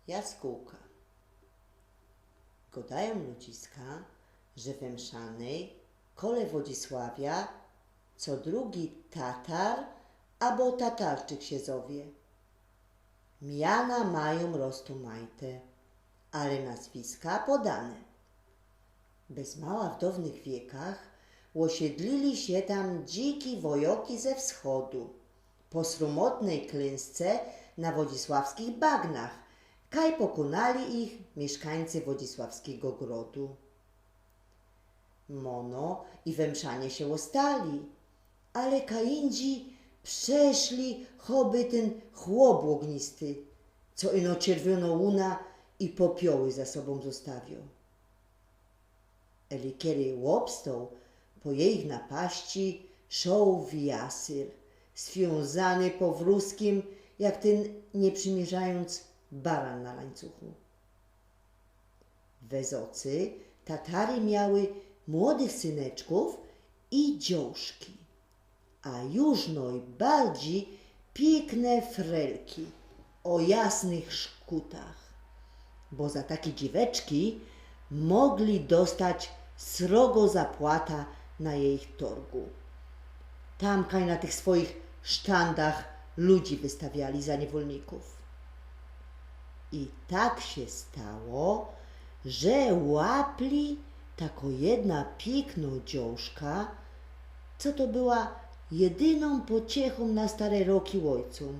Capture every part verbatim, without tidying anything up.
Jaskółka. Godajōm ludziska, że we Mszanej, kole Wodzisławia, co drugi Tatar abo Tatarczyk sie zowie. Miana majōm roztōmajte, ale nazwiska podane. Bez mała w downych wiekach ôsiedlili sie tam dziki wojoki ze wschodu, po srōmotnyj klynsce na wodzisławskich bagnach, kaj pokōnali ich miyszkańcy wodzisławskigo grodu. Mōno i we Mszanie sie ôstali, ale kaj indzi przeszli choby tyn chop ôgnisty, co ino czerwiono łuna i popioły za sobōm zostawio. Eli kery ôbstoł, po jejich napaści szoł wijasyl, swiōnzany po wrōskim, jak tyn, niy przymierzajōnc, baran na lańcuchu. We Zocy Tatary miały młodych syneczkōw i dziołszki, a już nojbardzi piykne frelki ô jasnych szkutach, bo za take dziweczki mogli dostać srogo zapłata na jejich torgu. Tam kaj na tych swoich sztandach ludzi wystawiali za niywolnikōw. I tak sie stało, że łapli tako jedna piykno dziołszka, co to była jedynōm pociechōm na stare roki ôjcōm,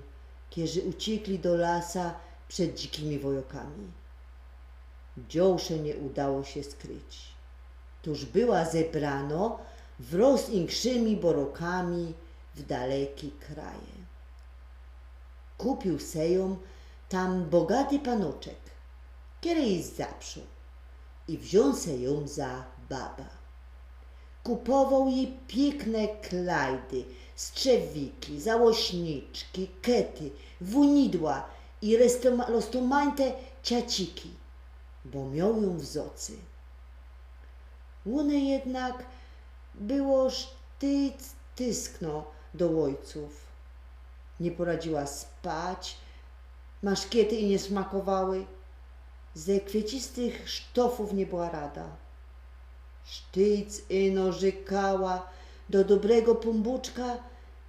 kerzy uciekli do lasa przed dzikimi wojokami. Dziołsze niy udało sie skryć. Tōż była zebrano wrōz inkszymi borokami w daleki kraje. Kupiōł se jōm tam bogaty panoczek, kery ji zaprziōł i wziōn se jōm za baba. Kupowoł ji piykne klajdy, strzewiki, załośniczki, kety, wunidła i rostōm-, roztōmajte ciaciki, bo mioł jōm w Zocy. Ône jednak było sztyc tyskno do ôjcōw. Niy poradziła spać, maszkiety ji niy smakowały, ze kwiecistych sztofōw niy była rada. Sztyc ino rzykała do dobrego pōnbōczka,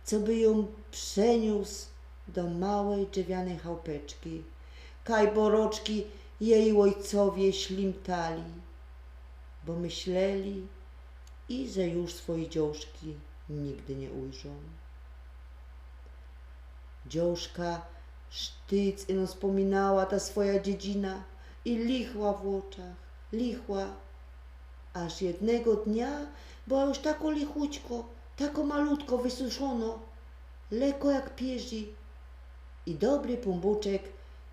co by jōm przeniōs do małyj drzewianyj chałpeczki, kaj boroczki jeji ôjcowie ślimtali, bo myśleli, iże już swojij dziołszki nigdy niy ujrzōm. Dziołszka sztyc ino spōminała ta swoja dziedzina i lichła w ôczach, lichła, aż jednego dnia była już tako lichućko, tako malutko wysuszono, leko jak pierzi, i dobry pōnbōczek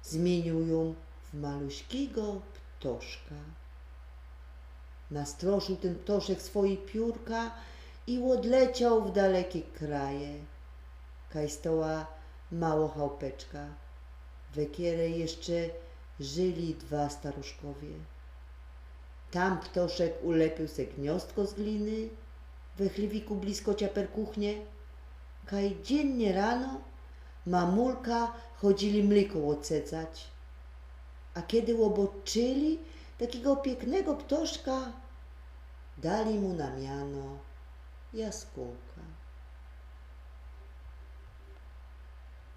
zmiyniōł jōm w maluśkigo ptoszka. Nastroszył tyn ptoszek swoje piōrka i ôdlecioł w daleke kraje, kaj stoła mało chałpeczka, we kerej jeszcze żyli dwa staruszkowie. Tam ptoszek ulepiył se gniostko z gliny, we chlywiku blisko ciaperkuchnie, kaj dziynnie rano mamulka chodzili mlyko ôcedzać. A kej ôboczyli takigo piyknego ptoszka, dali mu na miano Jaskōłka.